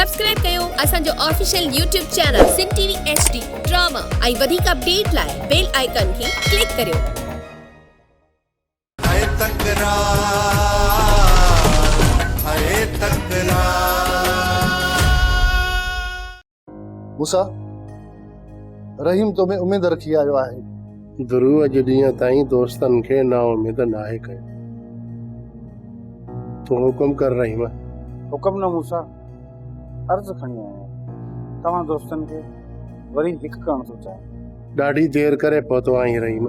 Subscribe ڪيو اسان جو official YouTube channel Sindh T V H D drama ۽ وڌيڪ اپڊيٽ لاء بيل آئيڪان کي ڪلڪ ڪريو. اي تڪرار اي تڪرار. موسيٰ، رحيم تو ۾ اميد رکي آيو آهي. درو اڄ ڏينهن تائين دوستن کي نااميد ناهي ڪيو. تون حڪم ڪر رحيم. حڪم نه موسيٰ، عرض کڻي آيو آهيان. توهان دوستن کي وري هڪ ڪرڻ ٿو چاهيان. ڏاڍي دير ڪري پهتو آهين رحيم.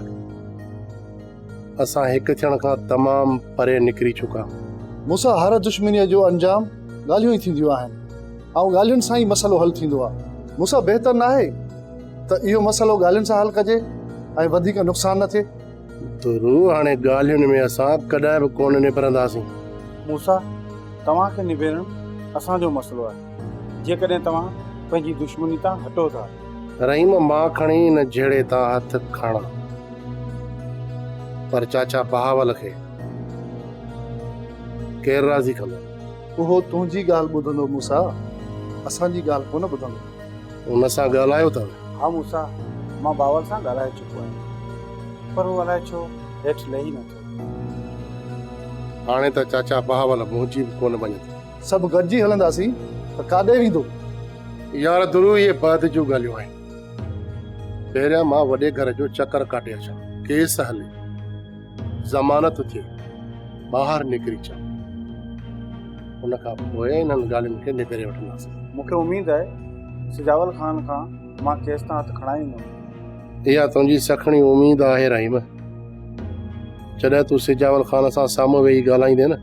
اسان هڪ ٿيڻ کان تمام پري نڪري چڪا. موسيٰ، هر دشمنيء جو انجام ڳالهيون ئي ٿينديون آهن. ۽ ڳالهين سان ئي مسئلو حل ٿيندو آهي. مون سان بهتر ناهي ته اهو مسئلو ڳالهين سان حل ڪجي ۽ وڌيڪ نقصان نه ٿئي. درو، هاڻي ڳالهين ۾ اسان ڪڏهن به ڪونه نبرنداسين. موسيٰ، توهان کي نبيرڻ اسان جو مسئلو آهي، جيڪڏهن توهان پنهنجي دشمني تان هٽو ٿا. رحيم، مان کڻي ان جهيڙي تان هٿ کڻان، پر چاچا بهاول کي ڪير راضي ڪندو؟ اهو تنهنجي ڳالهه ٻڌندو موسيٰ، اسان جي ڳالهه ڪونه ٻڌندو. ان سان ڳالهايو اٿو؟ ها موسيٰ، مان باول سان ڳالهائي چڪو آهيان، پر هو الائي ڇو هيٺ لهي نه ٿو. هاڻي ته چاچا بهاول منهنجي به ڪونه مڃندو. سڀ گڏجي هلنداسين ته ڪاڏي ويندو؟ يار درو اهي بعد جون ڳالهيون آهن. پهريان مان وڏي گهر جو چڪر ڪاٽي اچان، ڪيس هلي. ضمانت ٿئي، ٻاهر نڪري اچان. ان کان پوء انهن ڳالهين کي نبيري وٺنداسين. مون کي اميد آهي سجاول خان کان مان ڪيس تان هٿ کڻائيندم. اها تنهنجي سکڻي اميد آهي رحيم. جڏهن تون سجاول خان سان سامهون ويهي ڳالهائيندين نه،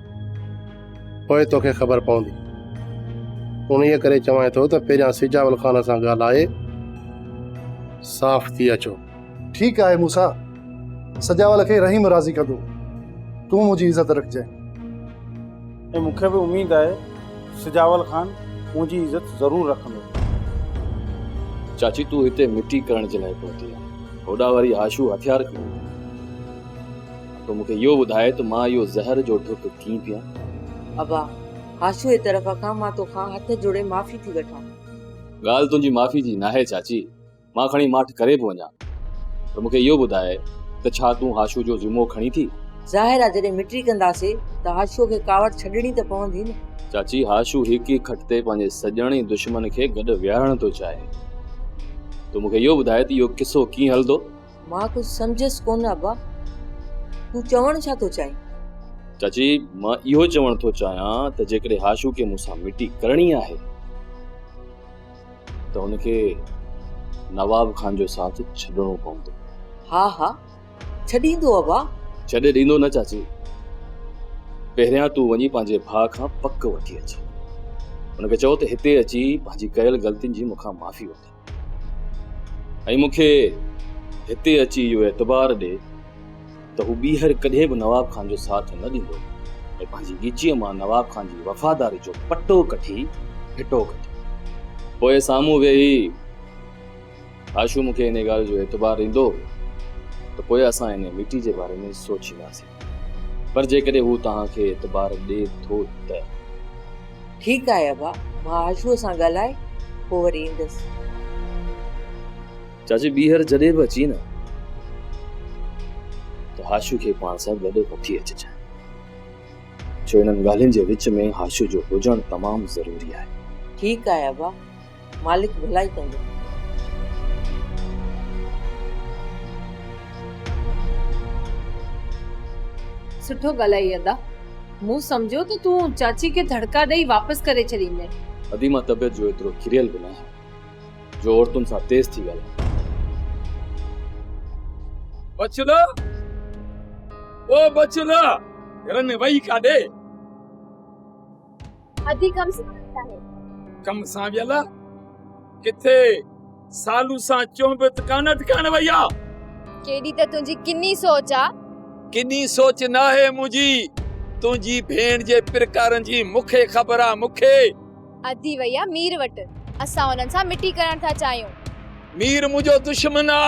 پوء توکي خبر پوندي. انهيء ڪري چوانء ٿو ته پهريان سجاول خان سان ڳالهائي صاف ٿي اچو. ٺيڪ آهي موسيٰ، سجاول کي رحيم راضي ڪندو، تون منهنجي عزت رکجانء. ۽ مون کي به اميد آهي سجاول خان منهنجي عزت ضرور رکندو. چاچي تون هتي مٽي ڪرڻ جي لاء پهتي آهين، هوڏانهن وري هاشو هٿيار کڻي ويو. تون مون کي اهو ٻڌاء ته مان اهو زهر جو ڍڪ ڪيئن پيان؟ ابا، هاشو جي طرف کان مان توکان هٿ جوڙي معافي ٿي وٺان. ڳالهه تنهنجي معافي جي ناهي چاچي، مان کڻي ماٺ ڪري به وڃان پر مون کي اهو ٻڌاء ته ڇا تون هاشو جو ذمو کڻين ٿي؟ ظاهر آ جڏهن مٽي ڪنداسي ته هاشو کي ڪاوڙ ڇڏڻي ته پوندي نه. چاچي هاشو هڪ ئي کٽ تي پنهنجي سڄڻ ۽ دشمن کي گڏ ويهارڻ ٿو چاهي. تون مون کي اهو ٻڌاء ته اهو قصو ڪيئن هلندو؟ مان ڪجهه سمجهيس ڪونه ابا، تون چوڻ ڇا ٿو چاهين؟ چاچي مان اهو چوڻ ٿو چاهيان ته جيڪڏهن هاشو کي مون سان مٽي ڪرڻي آهي ته هن کي نواب خان جو ساٿ ڇڏڻو پوندو. ها ها ڇڏيندو ابا. ڇڏي ڏيندو نه چاچي. پهريان تون وڃي پنهنجي ڀاء کان پڪ وٺي اچ. هن کي چئو ته هتي اچي پنهنجي ڪيل غلطين جي مون کان معافي وٺي ۽ مون کي هتي اچي اهو اعتبار ڏي ته هو ٻيهر ڪڏهن به نواب خان جو ساٿ نه ڏيندو ۽ پنهنجي ڳچيء مان نواب خان جي وفاداري جو پٽو ڪڍي ڦٽو ڪندو. پوء سامهون ويهي هاشو مون کي انهيء ڳالهه جو اعتبار ڏيندو ته پوء اسان انهيء مٽي جي باري ۾ سوچينداسين. پر جيڪڏهن هو توهان کي اعتبار ڏئي ٿو ته. ٺيڪ آهي ابا، مان هاشوء سان ڳالهائي پوء وري ايندس. چاچي ٻيهر جڏهن به اچين نه ته هاشو کي پاڻ سان گڏ وٺي اچجانء، ڇو انهن ڳالهين جي وچ ۾ هاشو جو هجڻ تمام ضروري آهي. ٺيڪ آهي ابا، مالڪ ڀلائي ڪندو. سٺو ڳالهائي ادا، مون سمجهيو ته تون چاچي کي ڌڙڪا ڏئي واپس ڪري ڇڏيندين. ادي مان طبيعت جو ايترو ڪريل به ناهيان. جو عورتن سان تيز ٿي ڳالهائي. بچلا او بچلا رن وئي ڪاڏي؟ ادي ڪم سان ويل آهي. ڪم سان ويل آ؟ ڪٿي سالو سان چونبت ڪانه اٽڪائڻ وئي آ؟ ڪيڏي ته تنهنجي ڪني سوچ آ. ڪني سوچ ناهي منهنجي، تنهنجي ڀيڻ جي پرڪارن جي مونکي خبر آ مونکي. ادي وئي آ مير وٽ، اسان انهن سان مٽي ڪرڻ ٿا چاهيون. مير منهنجو دشمن آ،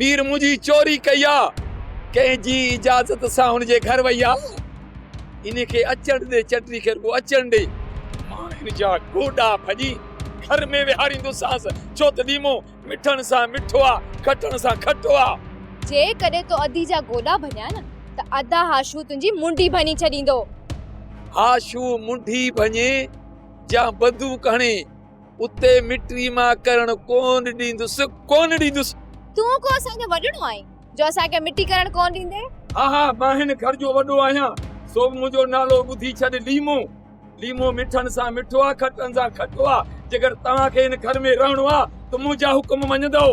مير منهنجي چوري ڪئي آ، ڪنهن جي اجازت سان هن جي گهر وئي آ؟ ان کي اچڻ ڏي، چٽري کي رڳو اچڻ ڏي. مان هن جا گوڏا ڀڄي گهر ۾ ويهاريندوسانس، ڇو ته ليمو مٺڻ سان مٺو آ، کٽڻ سان کٽو آ. جيڪڏهن تو ادي جا گوڏا ڀڃيا نه ته ادا هاشو تنهنجي منڍي ڀڃي ڇڏيندو. هاشو منڍي ڀڃي جا بندوق هڻي، اتي مٽي مان ڪرڻ ڪونه ڏيندس، ڪونه ڏيندس. تون ڪو اسان جو وڏڙو آهين جو اسان کي مٽي ڪرڻ ڪونه ڏيندين؟ ها ها، مان هن گهر جو وڏو آهيان، سو به منهنجو نالو ٻڌي ڇڏ ليمو. ليمو مٺن سان مٺو آ، کٽن سان کٽو آ. جيڪر توهان کي هن گهر ۾ رهڻو آ ته منهنجا حڪم مڃندؤ.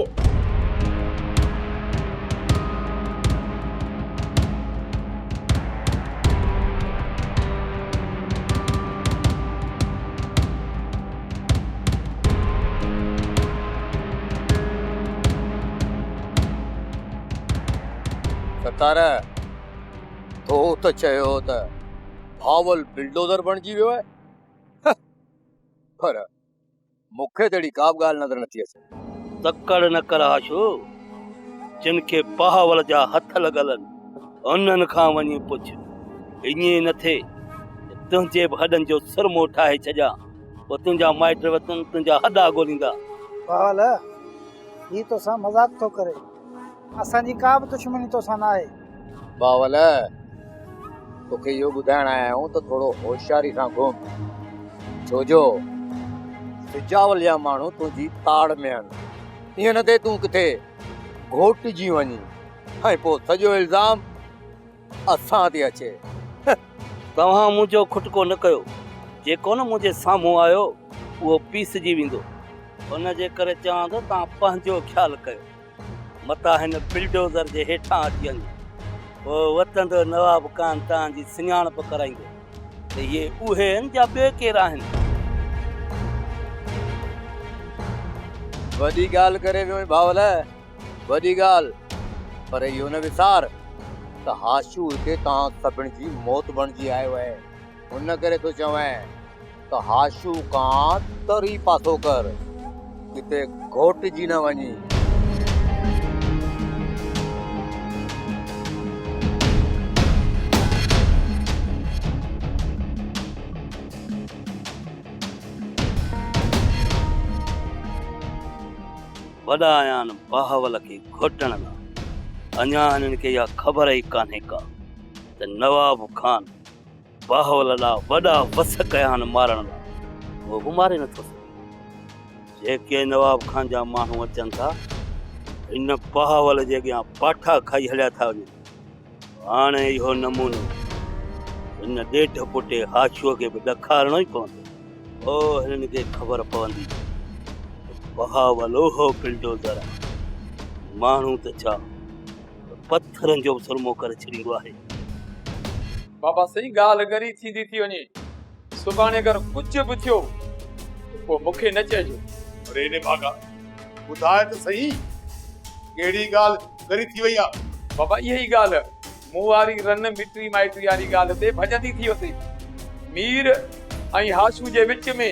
ستار، تو ته چيو ته بھاول بلڊوزر بڻجي ويو آهي پر مون کي ته اهڙي ڪا به ڳالهه نظر نٿي اچي. تڪڙ نه ڪر هاشو، جن کي بهاول جا هٿ لڳل آهن، انهن کان وڃي پڇ. ائين نه ٿئي ته تنهنجي به هڏن جو سرمو ٺاهي ڇڏيان، پوء تنهنجا مائٽ وتن تنهنجا هڏا ڳوليندا. بهاول، هي توسان مذاق ٿو ڪري. اسان جي ڪا به دشمني توسان ناهي. بهاول، توکي اهو ٻڌائڻ آيا آهيون ته ٿورو هوشياري سان گهم، ڇو جو سجاول جا ماڻهو تنهنجي تاڙ ۾ آهن. ائين نه ٿئي تون ڪٿي گهوٽجي وڃين ۽ پوء سڄو الزام اسان تي اچي. توهان منهنجو کٽڪو نه ڪيو، جيڪو نه منهنجي سامهون آيو اهو پيسجي ويندو. ان جي ڪري چوان ٿو توهان پنهنجو خيال ڪيو. متان هن بلڊوزر جي هيٺان اچي وڃي. پوء وتندو نواب خان توهان جي سڃاڻپ ڪرائيندو ته اهي اهي آهن جا ٻيو ڪير آهن. وڏي ڳالهه ڪري ويو آهين ڀاول، وڏي ڳالهه. پر اهو نه وسار ته هاشو هتي توهان سڀني جي موت بڻجي آيو آهي. ان ڪري ٿو چوين ته هاشو کان تري پاسو ڪر، ڪٿي گهوٽجي نه وڃين. وڏا آيا آهن بهاول کي گهوٽڻ لاء. اڃا هنن کي اها خبر ئي ڪانهي ڪا ته نواب خان باهول لا وڏا وس ڪيا آهن مارڻ لا، اهو به ماري نٿو سگهي. جيڪي نواب خان جا ماڻهو اچن ٿا، هن بهاول جي اڳيان پاٺا کائي هليا ٿا وڃن. هاڻي اهو نمونو هن ڏيڍ پٽي هاشوء کي به ڏکارڻو ئي پوندو. پوء هنن کي خبر پوندي ته بهاول اهو بلڊوزر آهي، ماڻهو ته ڇا پر پٿرن جو به سرمو ڪري ڇڏيندو آهي. بابا سائين ڳالهه ڳري ٿيندي ٿي وڃي. سڀاڻي اگر ڪجهه به ٿيو ته پوء مون کي نه چئجو. اڙي نڀاڳا ٻڌاء ته سهي ڪهڙي ڳالهه ڳري ٿي وئي آ. بابا اها ئي ڳالهه مون واري رن مٽي مائٽي واري ڳالهه تي ڀڄندي ٿي وتي. مير ۽ هاشو جي وچ ۾.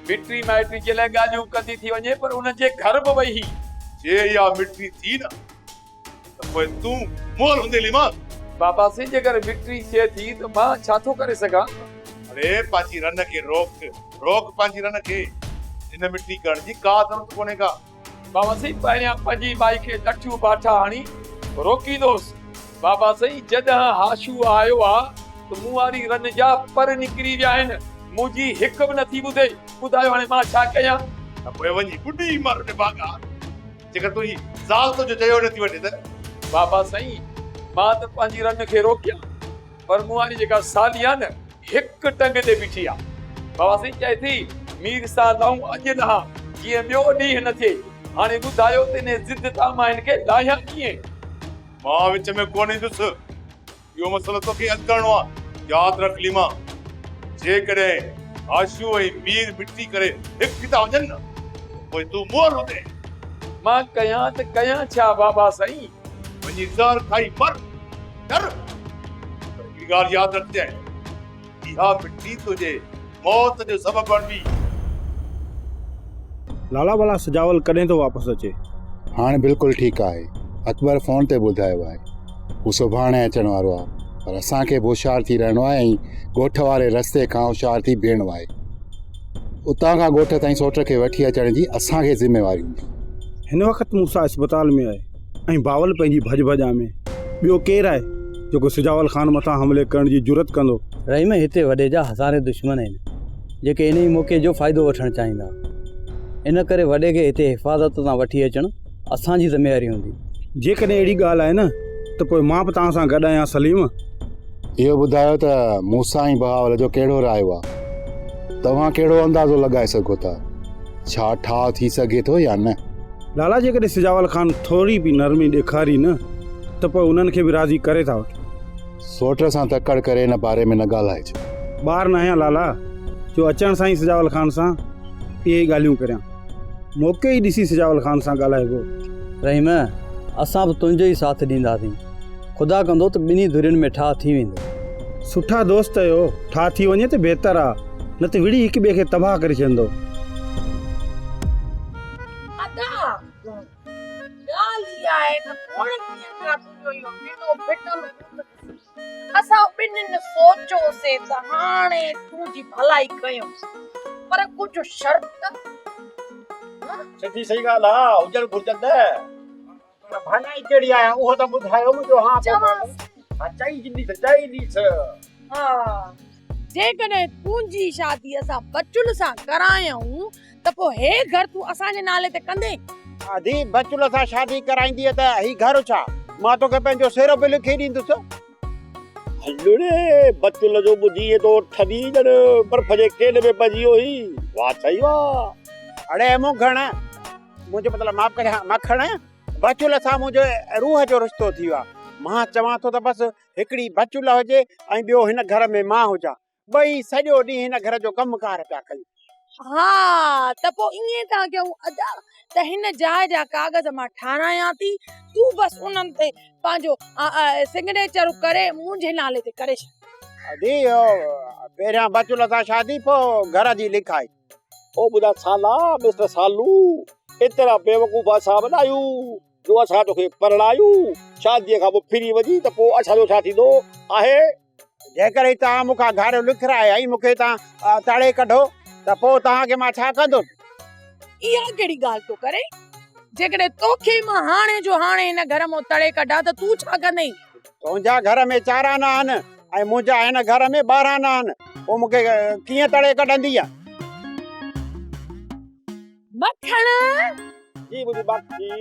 مٽي مائٽي جي لاء ڳالهيون ڪندي ٿي وڃي پر انهن جي گهر به وئي هئي. جي اها مٽي ٿي نه ته پوء تون مئل هوندين ليمان. بابا سائين جيڪر مٽي ٿئي ٿي ته مان ڇا ٿو ڪري سگهان؟ اڙي پنهنجي رن کي روڪ، روڪ پنهنجي رن کي. ان مٽي ڪرڻ جي ڪا ضرورت ڪونهي ڪا. بابا سائين پهريان پنهنجي مائي کي لٺيون باٺا هڻي روڪيندوس. بابا سائين جڏهن هاشو آيو آ ته مون واري رن جا پر نڪري ويا آهن. منهنجي هڪ به نٿي ٻڌي. ٻڌايو هاڻي مان ڇا ڪيان؟ ته پوء وڃي ٻڏي مر نڀاڳا. جيڪر تنهنجي زال تنهنجو چيو نٿي وٺي ته. بابا سائين مان ته پنهنجي رن کي روڪيان پر مون واري جيڪا سالي آ نه هڪ ٽنگ تي بيٺي آ. بابا سائين چئي ٿي، مير سان لائون اڄ لهان، جيئن ٻيو ڏينهن نه ٿئي. هاڻي ٻڌايو ته انهيء ضد تان مان هن کي لاهيان ڪيئن؟ مان وچ ۾ ڪونه ايندس. اهو مسئلو توکي حل ڪرڻو آ. ياد رک ليما، جيڪڏهن هاشو ۽ مير مٽي ڪري هڪ ٿي ٿا وڃن نه ته پوء تون مئل هوندين. مان ڪيان ته ڪيان ڇا بابا سائين؟ وڃي زهر کائي مر. ڊر! پر هڪڙي ڳالهه ياد رکجانء، اها مٽي تنهنجي موت جو سبب بڻبي. لالا ڀلا سجاول ڪڏهن ٿو واپس اچي؟ هاڻ بلڪل ٺيڪ آهي. اڪبر فون تي ٻڌايو آهي. هو سڀاڻي اچڻ وارو آهي. پر اسان کي به هوشيار ٿي رهڻو آهي ۽ ڳوٺ واري رستي کان هوشيار ٿي بيهڻو آهي. اتان کان ڳوٺ تائين سوٽ کي وٺي اچڻ جي اسان کي ذميواري هوندي. هن وقت موسيٰ اسپتال ۾ آهي ۽ باول پنهنجي ڀڄ ڀڄان ۾. ٻيو ڪير آهي جيڪو سجاول خان مٿان حملي ڪرڻ جي جرئت ڪندو؟ رحيم هتي وڏي جا هزارين دشمن آهن جيڪي انهي موقعي جو فائدو وٺڻ چاهيندا. ان ڪري وڏي کي هتي حفاظت سان وٺي اچڻ اسان جي ذميواري هوندي. جيڪڏهن اهڙي ڳالهه آهي نه ته پوء مان به توهان سان گڏ آهيان سليم. اهو ٻڌايو ته موسيٰ ۽ بهاول جو ڪهڙو رايو آهي؟ توهان ڪهڙو اندازو لڳائي سگهو ٿا؟ ڇا ٺاهه ٿي سگهي ٿو يا نه؟ لالا جيڪڏهن سجاول خان ٿوري به نرمي ڏيکاري نه ته پوء انهن کي به راضي ڪري ٿا وٺون. سوٽ سان تڪڙ ڪري ان باري ۾ نه ڳالهائج. ٻار ناهيان لالا جو اچڻ سان ئي سجاول خان سان اهي ئي ڳالهيون ڪريان. موقعو ئي ڏسي سجاول خان سان ڳالهائبو. رحيم، اسان به تنهنجو ئي ساٿ ڏينداسين. خدا ڪندو ته ٻنهي ڌرين ۾ ٺاهه ٿي ويندو. سٺا دوست آهيو، ٺاهه ٿي وڃي ته بهتر آ، نه ته وڙهي هڪ ٻئي کي تباهه ڪري ڇڏندو. ادا، ڳالهه اها آهي ته پوڻن ڏينهن کان تنهنجو اهو ٻنو ڦٽل هوند ڏسي اسان ٻنهين سوچيوسين ته هاڻي تنهنجي ڀلائي ڪيون، پر ڪجهه شرط. سڌي صحيح ڳالهه آ، هجڻ گهرجن نه. پر ڀلائي ڪهڙي آهي اهو ته ٻڌايو منهنجو هان چوانس. ها چئي ڏينديس چئي ڏيس. ها جيڪڏهن تنهنجي شادي اسان بچل سان ڪرايون ته پوء هي گهر تون اسان جي نالي تي ڪندين؟ ادي بچل سان شادي ڪرائيندينء ته هي گهر ڇا مان توکي پنهنجو سر به لکي ڏيندس. هل ڙي بچل جو ٻڌي ايڏو ٺري ڄڻ برف جي ڪيل ۾ پئجي ويو هئي. واه سائين واه. اڙي منگهڻ منهنجو مطلب معاف ڪجان مکڻ بچول سان منهنجو روح جو رشتو ٿي ويو آهي. مان چوان ٿو ته بس هڪڙي بچول هجي ۽ ٻيو هن گهر ۾ مان هجان. ٻئي سڄو ڏينهن هن گهر جو ڪم ڪار پيا ڪيون. ها ته پوء ائين ٿا ڪيون ادا ته هن جاء جا ڪاغذ مان ٺارايان ٿي، تون بس انهن تي پنهنجو سگنيچر ڪري منهنجي نالي تي ڪري ڇڏ. ادي پهريان بچول سان شادي پوء گهر جي لکائي. او ٻڌا سالا مسٽر سالو ايترا بيوقوف اسان به ناهيون جو اسان توکي پرڻايون، شاديء کان پوء ڦري وڃين ته پوء اسان جو ڇا ٿيندو آهي؟ جيڪڏهن توهان مون کان گهر لکرائي ۽ مون کي توهان تڙي ڪڍو ته پوء توهان کي مان ڇا ڪندس؟ اها ڪهڙي ڳالهه ٿو ڪرين؟ جيڪڏهن توکي مان هاڻي جو هاڻي هن گهر مان تڙي ڪڍان ته تون ڇا ڪندين؟ تنهنجا گهر ۾ چار آنا آهن ۽ منهنجا هن گهر ۾ 12 آنا آهن، پوء مون کي ڪيئن تڙي ڪڍندينء؟ مکڻ! جي منهنجي ماکي!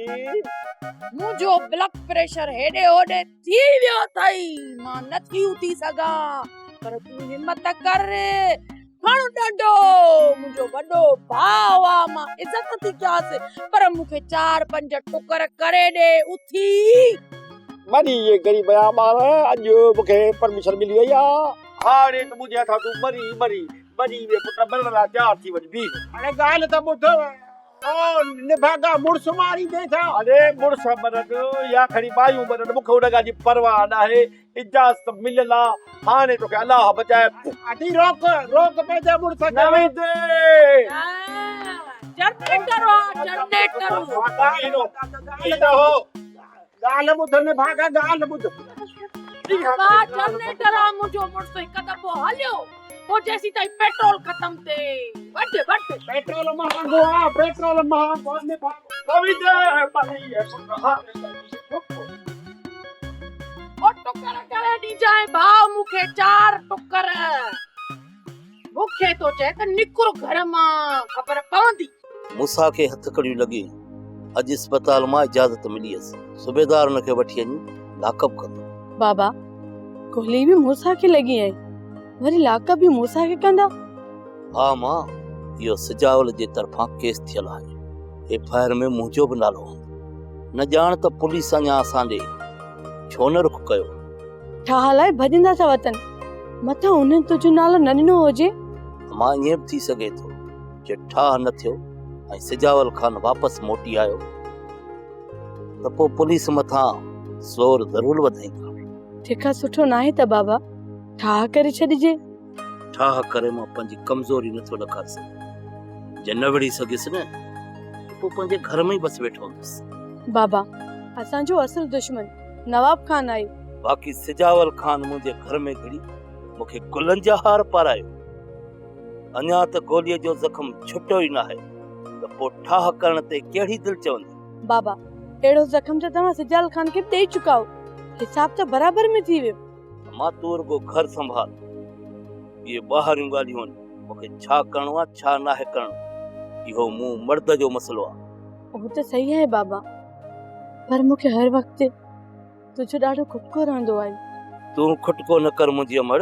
منهنجو بلڊ پريشر هيڏي هوڏي ٿي ويو اٿئي، مان نٿي اٿي سگهان، پر تون همت ڪر، کڻ ڏنڊو، منهنجو وڏو ڀاء آ، مان عزت ٿي ڪيانس، پر مون کي چار پنج ٽڪر ڪري ڏي، اٿي. مري اهي غريب جا ٻار، اڄ مون کي پرميشن ملي وئي آ. هاڻي ته منهنجي هٿان تون مري مري مري وئين پٽ، مرڻ لاء تيار ٿي وڃ، بيهه. اڙي ڳالهه ته ٻڌ. او نڀاڳا مڙس ماريندين ڇا؟ اڙي مڙس مرن يا کڻي مايون مرن مون کي ان ڳالهه جي پرواهه ناهي، اجازت مليل آ، هاڻي توکي الله بچائي. ادي روڪ روڪ پنهنجي مڙس کي. نه ويندي. جنريٽر آ جنريٽر. ڳالهه ٻڌ نڀاڳا ڳالهه ٻڌ. ابا جنريٽر آ منهنجو مڙس هڪ دفعو هليو پوء جيسيتائين پيٽرول ختم ٿئي وڍ وڍ. پيٽرول مهانگو آ پيٽرول مهانگو آ نڀاڳو. او ٽڪر ڪري ڏجانء ڀاء مون کي چار ٽڪر. مون کي ٿو چئي ته نڪر گهر مان خبر پوندي. موسيٰ کي هٿڪڙيون لڳي. اڄ اسپتال مان اجازت ملي هيس. صوبيدار هن کي وٺي وڃي لاڪ اپ ڪندو. بابا، گولي به موسيٰ کي لڳي ۽ وري لاڪ اپ به موسيٰ کي ڪندا؟ ها مان، اهو سجاول جي طرفان ڪيس ٿيل آهي. ايف I R ۾ منهنجو به نالو هوندو. نه ڄاڻ ته پوليس اڃا اسان ڏي ڇو نه رخ ڪيو. ٺاهه لاء ڀڄندا ٿا وتن. متان انهن تنهنجو نالو نه ڏنو هجي. امان ائين به ٿي سگهي ٿو جي ٺاهه نه ٿيو ۽ سجاول خان واپس موٽي آيو ته پوء پوليس مٿان زور ضرور وڌائيندا. ٺيڪ آ سٺو ناهي ته بابا ٺاهه ڪري ڇڏجي. ٺاهه ڪري مان پنهنجي ڪمزوري نٿو ڏيکاري سگهان. جي نه وڙهي سگهيس نه ته پوء پنهنجي گهر ۾ ئي بس ويٺو هوندس. بابا اسان جو اصل دشمن نواب خان آهي. باقي سجاول خان منهنجي گهر ۾ گهڙي مون کي گلن جا هار پارايو. اڃا ته گوليء جو زخم ڇٽو ئي ناهي ته پوء ٺاهه ڪرڻ تي ڪهڙي دل چوندي؟ بابا، اهڙو زخم ته توهان سجال خان کي به ڏئي چڪا آهيو. حساب ته برابر ۾ ٿي ويو. امان تون رڳو گهر سنڀال. اهي ٻاهريون ڳالهيون آهن. مون کي ڇا ڪرڻو آهي ڇا ناهي ڪرڻو، اهو مون مرد جو مسئلو آهي. اهو ته صحيح آهي بابا، پر مون کي هر وقت تنهنجو ڏاڍو کٽڪو رهندو آهي. تون کٽڪو نه ڪر منهنجي امڙ،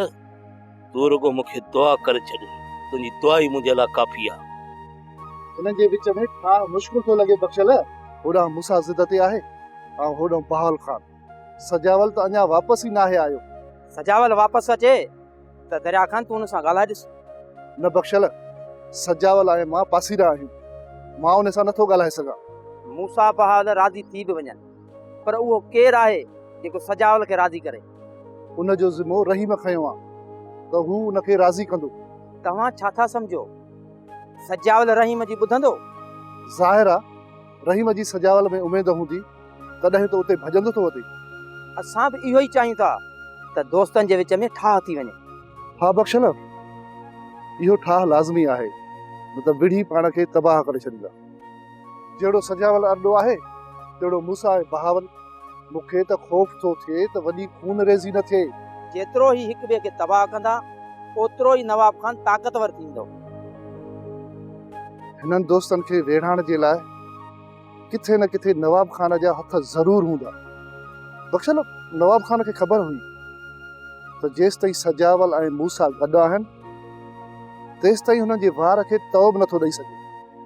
تون رڳو مون کي دعا ڪري ڇڏ، تنهنجي دعا ئي منهنجي لاء ڪافي آهي. هنن جي وچ ۾ ٺاهه مشڪل ٿو لڳي بخشل، هوڏانهن موسيٰ ضد تي آهي ۽ هوڏانهن بهاول خان. سجاول ته اڃا واپس ئي ناهي آيو. سجاول واپس اچي ته دريا خان تون ان سان ڳالهائي ڏس. نه بخشل، سجاول ۽ مان پاسيرا آهيون، مان ان سان نٿو ڳالهائي سگهان. موسيٰ بهاول راضي ٿي به وڃن، پر اهو ڪير آهي جيڪو سجاول کي راضي ڪري؟ ان جو ذمو رحيم کنيو آ ته هو ان کي راضي ڪندو. توهان ڇا ٿا سمجهو؟ سجاول رحيم جي ٻڌندو؟ ظاهر آ رحيم جي سجاول ۾ اميد هوندي، تڏهن ته اتي ڀڄندو ٿو وتي. اسان به اهو ئي چاهيون ٿا ته دوستن جي وچ ۾ ٺاهه ٿي وڃي. ها بخشل، اهو ٺاهه لازمي آهي، نه ته وڙهي پاڻ کي تباهه ڪري ڇڏيندا. جهڙو سجاول ارڏو آهي، تهڙو موسيٰ ۽ بهاول. مون کي ته خوف ٿو ٿئي ته وڏي خونريزي نه ٿئي. جيترو هي هڪ ٻئي کي تباهه ڪندا، اوترو ئي نواب خان طاقتور ٿيندو. هنن دوستن کي ويڙهائڻ جي لاء ڪٿي نه ڪٿي نواب خان جا هٿ ضرور هوندا. بخشل، نواب خان کي خبر هئي ته جيستائين سجاول ۽ موسيٰ گڏ آهن، تيستائين هنن جي وار کي تئو به نٿو ڏئي سگهي.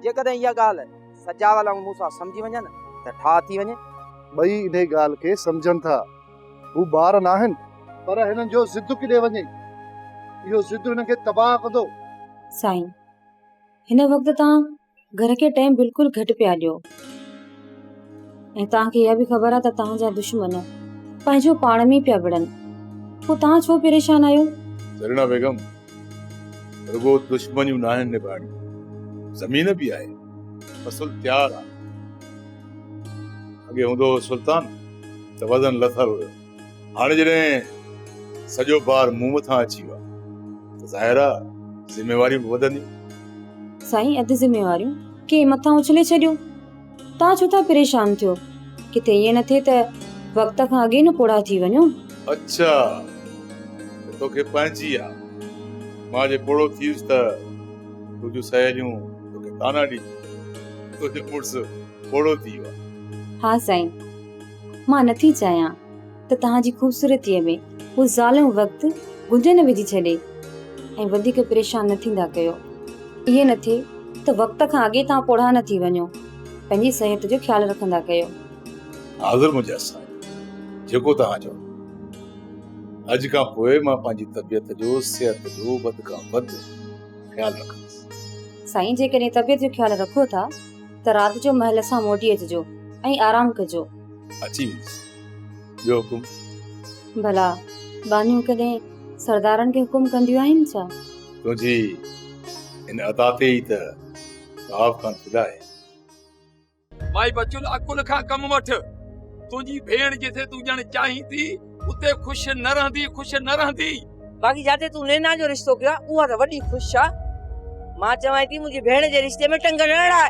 جيڪڏهن اها ڳالهه سجاول ۽ موسيٰ سمجهي وڃن ته ٺاهه ٿي وڃي. ٻئي انهي ڳالهه کي سمجهن ٿا. هو ٻار ناهن. پر هنن جو ضد ڪيڏي وڃي. اهو ضد هنن کي تباهه ڪندو. سائين، هن وقت توهان گهر کي ٽائيم بلڪل گهٽ پيا ڏيو ۽ توهان کي اها به خبر آهي ته توهان جا دشمن پنهنجو پاڻ ۾ پيا وڙهن پوء توهان ڇو پريشان آهيو؟ زرينا بيگم رڳو دشمنيون ناهن نڀائڻيون زمين به آهي فصل تيار آهي اڳي هوندو هو سلطان ته وزن لٿل هيو هاڻي جڏهن سڄو بار مون مٿان اچي ويو آهي ته ظاهر آهي ذميواريون به وڌنديون. سائين اڌ ذميواريون ڪنهن مٿان اڇلي ڇڏيو. توهان ڇو ٿا پريشان ٿيو؟ ڪٿي ائين نه ٿئي ته وقت کان اڳي نه پوڙها ٿي وڃو. اڇا ته توکي پنهنجي آ. مان جي پوڙهو ٿيس ته تنهنجون سهيليون توکي طعنا ڏينديون. تنهنجو مڙس پوڙهو ٿي ويو آ. ها سائين. مان نٿي چاهيان ته توهان جي خوبصورتيء ۾ هو ظالم وقت گهنج نه وجهي ڇڏي ۽ وڌيڪ پريشان نه ٿيندا ڪيو. ائين نه ٿئي ته وقت کان اڳي توهان پوڙها نه ٿي وڃو. پنهنجي صحت جو خيال رکندا ڪيو. حاضر منهنجا سائين، جيڪو توهان چوندو. اڄ کان پوء مان پنهنجي طبيعت جو، صحت جو وڌ کان وڌ خيال رکندس. سائين جيڪڏهن طبيعت جو خيال رکو ٿا ته رات جو مهل سان موٽي اچجو ۽ آرام ڪجو. اچي ويندس. ٻيو حڪم؟ ڀلا ٻانهيون ڪڏهن سردارن کي حڪم ڪنديون آهن ڇا؟ تنهنجي ان عطا تي ئي ته نواب خان فدا آهي. مائي بچل عقل کان ڪم وٺ. تنهنجي ڀيڻ جتي تون ڄڻ چاهين ٿي اتي خوش نه رهندي خوش نه رهندي. باقي جاتي تون نينا جو رشتو ڪيو آ اها ته وڏي خوش آ. مان چوانء ٿي منهنجي ڀيڻ جي رشتي ۾ ٽنگ نه اڙاء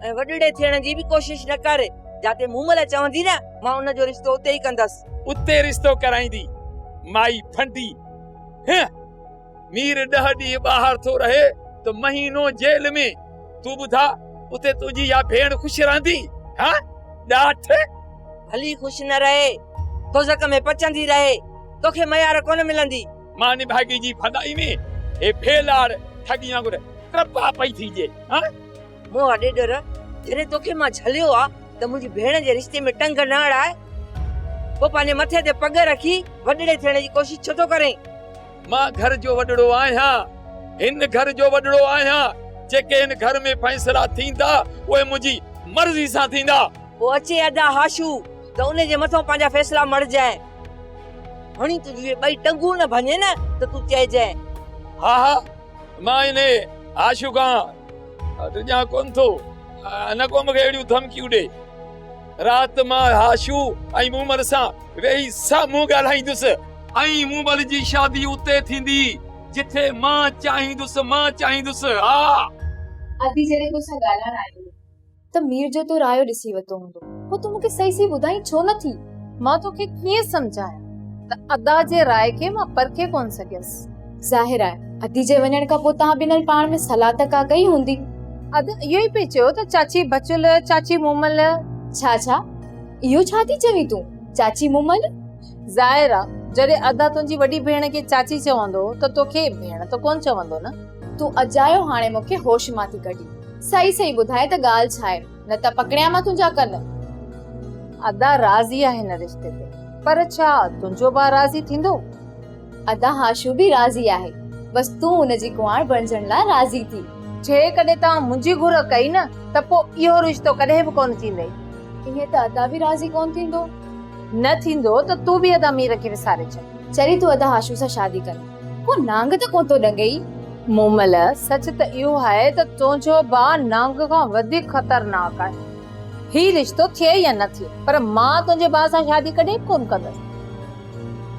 ۽ وڏڙي ٿيڻ جي به ڪوشش نه ڪر. جاتي مومل چوندي نه مان ان جو رشتو اتي ئي ڪندس. اتي رشتو ڪرائيندي مائي ڦنڊي. هه. مير ڏهه ڏينهن ٻاهر ٿو رهي ته مهينو جيل ۾. تون ٻڌاء اتي تنهنجي اها ڀيڻ خوش رهندي؟ ها ڏاٺ. ڀلي خوش نه رهي، دوزخ ۾ پچندي رهي، توکي ميار ڪونه ملندي. مان نڀاڳي جي ڀلائي ۾ هي ڀيلاڙ ٺڳي وانگر ٽپا پئي ٿي ڏي. ها. موها ڏيڏر، جڏهن توکي مان جهليو آ ته منهنجي ڀيڻ جي رشتي ۾ ٽنگ نه اڙاء، پوء پنهنجي مٿي تي پڳ رکي وڏڙي ٿيڻ جي ڪوشش ڇو ٿو ڪرين؟ مان گهر جو وڏڙو آهيان، هن گهر جو وڏڙو آهيان، جيڪي هن گهر ۾ فيصلا ٿيندا، اهي منهنجي مرضي سان ٿيندا. پوء اچي ادا هاشو ته ان جي مٿان پنهنجا فيصلا مڙهجانء. هڻي تنهنجون اهي ٻئي ٽنگون نه ڀڃي نه ته تون چئجانء. ها ها، مان انهيء هاشو کان ڊڄان ڪونه ٿو، نه ڪو مون کي اهڙيون ڌمڪيون ڏي. رات مان هاشو ۽ مومل سان ويهي سامهون ڳالهائيندس. ۽ مومل جي شادي اتي ٿيندي، جٿي مان چاهيندس، مان چاهيندس، ها. ادي جڏهن توسان ڳالهائڻ آئي هئي ته مير جو تو رايو ڏسي ورتو هوندو. پوء تون مون کي صحيح صحيح ٻڌائين ڇو نه ٿي؟ مان توکي ڪيئن سمجهايان ته ادا جي راء کي مان پرکي ڪونه سگهيس. ظاهر آهي ادي جي وڃڻ کان پوء توهان ٻنهن پاڻ ۾ صلاح ته ڪا ڪئي هوندي. ادا اهو ئي پئي چيو ته چاچي بچل، چاچي مومل. ڇا ڇا؟ اهو ڇا ٿي چوين تون؟ چاچي مومل؟ ظاهر آ جڏهن ادا تنهنجي وڏي ڀيڻ کي چاچي چوندو ته توکي ڀيڻ ته ڪونه چوندو نه. تون اجايو هاڻي مون کي هوش مان ٿي ڪڍين. صحيح صحيح ٻڌاء ته ڳالهه ڇا آهي، نه ته پڪڙيان مان تنهنجا ڪن. ادا راضي آهي هن رشتي تي، پر ڇا تنهنجو ڀاء راضي ٿيندو؟ ادا هاشو به راضي آهي، بس تون ان جي ڪنوار بڻجڻ لاء راضي ٿي. جيڪڏهن توهان منهنجي گهر ڪئي نه ته پوء اهو رشتو ڪڏهن به ڪونه ٿيندئي. ائين ته ادا به راضي ڪونه ٿيندو. نه ٿيندو ته تون به ادا مير کي وساري ڇڏ. چري تون ادا هاشو سان شادي ڪر. ڪو نانگ ته ڪونه ٿو ڏنگئي. مومل، سچ ته اهو آهي ته تنهنجو ڀاء نانگ کان وڌيڪ خطرناڪ آهي. هي رشتو ٿئي يا نه ٿئي، پر مان تنهنجي ڀاء سان شادي ڪڏهن به ڪونه ڪندس.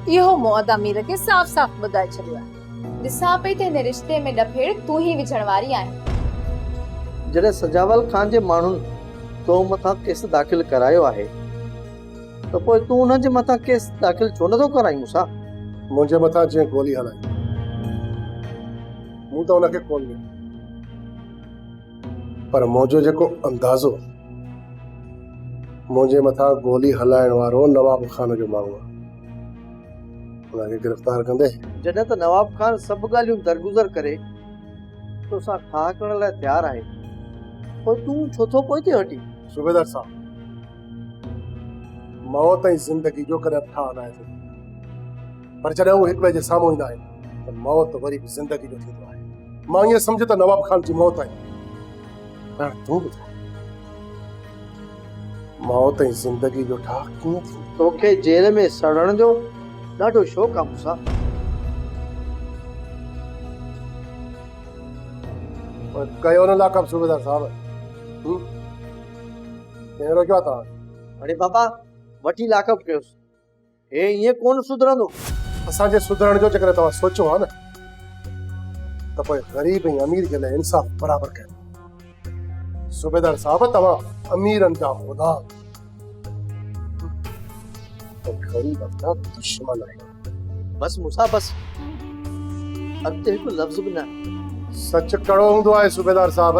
اهو مون ادا مير کي صاف صاف ٻڌائي ڇڏيو آهي. ڏسان پئي ته هن رشتي ۾ ڏڦيڙ تون ئي وجهڻ واري آهين. جڏهن سجاول خان جي ماڻهن تو مٿان ڪيس داخل ڪرايو آهي ته پوء تون انهن جي مٿان ڪيس داخل ڇو نٿو ڪرائين موسيٰ؟ منهنجي مٿان جنهن گولي هلائي، مون ته ان کي ڪونه ڏٺو، پر منهنجو جيڪو اندازو منهنجي مٿان گولي هلائڻ وارو نواب خان جو ماڻهو آهي، ان کي گرفتار ڪندي. جڏهن ته نواب خان سڀ ڳالهيون درگذر ڪري توسان ٺاهه ڪرڻ لاء تيار آهي، پوء تون ڇو ٿو پوئتي هٽين؟ صوبيدار صاحب! موت ۽ زندگي جو ڪڏهن به ٺاهه ناهي ٿيندو، پر جڏهن هو هڪٻئي جي سامهون ايندا آهن ته موت وري به زندگي جو ٿيندو آهي. مان ائين سمجهه ته نواب خان جي موت آهي، پر هاڻي تون ٻڌاء موت ۽ زندگي جو ٺاهه ڪيئن ٿيندو؟ توکي جيل ۾ سڙڻ جو ڏاڍو شوق آ موسيٰ. پوء ڪيو نه لاڪ اپ صوبيدار صاحب. ڪنهن روڪيو آ توهان کي؟ اڙي بابا وٺي لاڪ اپ ڪيوس. هي ائين ڪونه سڌرندو. اسان جي سڌرڻ جو جيڪڏهن توهان سوچيو ها نه ته پوء غريب ۽ امير جي لاء انصاف برابر ڪيو. صوبيدار صاحب توهان اميرن جا غلام ۽ غريبن جا دشمن آهيو. بس موسيٰ بس اڳتي هڪ لفظ به نه. سچ ڪڙو هوندو آهي صوبيدار صاحب.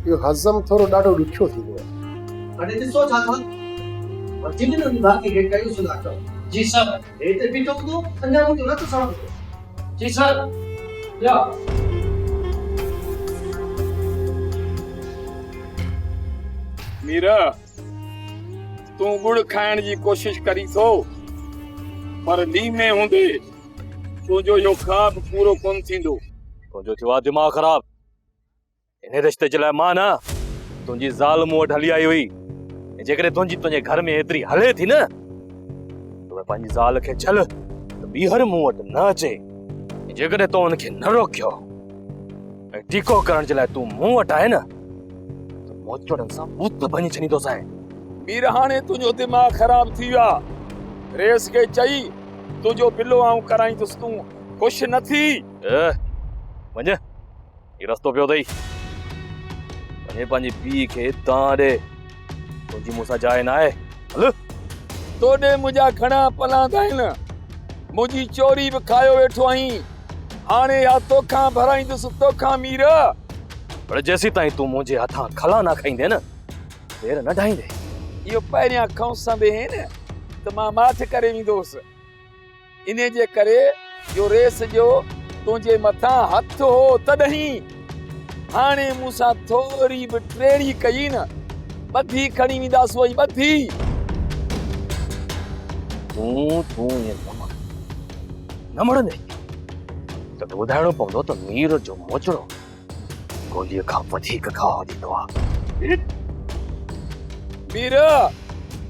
اهو هضم ٿورو ڏاڍو ڏکيو ٿيندو آهي. اڙي ڏسو ڇا ٿا وٺي ڏنو ان باقي کي ڪيوس لاڪ اپ. جي سر. هي ته بيٺو هوندو اڃا منهنجو رت سڙندو. جي سر. يا. مير تون ڳڙ کائڻ جي ڪوشش ڪرين ٿو پر ليمي هوندي تنهنجو اهو خواب پورو ڪونه ٿيندو. تنهنجو ٿيو آ دماغ خراب. انهيء رشتي جي لاء مان نه، تنهنجي زال مون وٽ هلي آئي هئي ۽ جيڪڏهن تنهنجي تنهنجي گهر ۾ ايتري هلي ٿي نه ته پوء پنهنجي زال کي جهل ته ٻيهر مون وٽ نه اچي ۽ جيڪڏهن تو ان کي نه روڪيو ۽ ٽيڪو ڪرڻ جي لاء تون مون وٽ آئين نه ته موچڙن سان ٻوٿ ڀڃي ڇڏيندوسانء. مير هاڻي تنهنجو دماغ خراب ٿي ويو آ. رئيس کي چئي تنهنجو بلو آئون ڪرائيندس تون خوش نه ٿي. وڃ هي رستو پيو اٿئي. وڃي پنهنجي پيء کي دانهن ڏي. تنهنجي مون سان جاء ناهي. هل. توڏي منهنجا گهڻا پلاند آهن. منهنجي چوري به کايو ويٺو آهين. هاڻي اها توکان ڀرائيندس توکان مير. پر جيسيتائين تون منهنجي هٿان کلا نه کائيندين نه، پير نه ڍائيندين. اهو پهريان کئونسندي هين ته مان ماٺ ڪري ويندو هوس. انهيء جي ڪري جو ريس جو تنهنجي مٿان هٿ هو تڏهين هاڻي مون سان ٿوري به ٽيڙي ڪئي نه، ٻڌي کڻي وينداسون ۽ ٻڌي. تون تون ائين نه مڙ، نه مڙندين ته ٻڌائڻو پوندو ته مير جو موچڙو گوليء کان وڌيڪ گهاء ڏيندو آ. مير،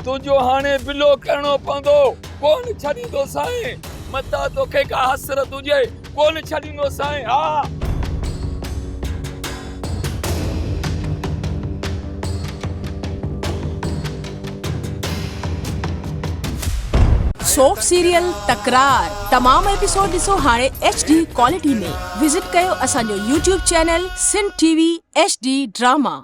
تنهنجو هاڻي بلو ڪرڻو پوندو. ڪونه ڇڏيندوسانء. متان توکي ڪا حسرت هجي. ڪونه ڇڏيندوسانء. ها. سوپ سيريل تڪرار تمام ايپيسوڊ ڏسو هاڻي ايڇ ڊي ڪوالٽي ۾ وزٽ ڪيو اسان جو YouTube channel Sindh T V H D drama.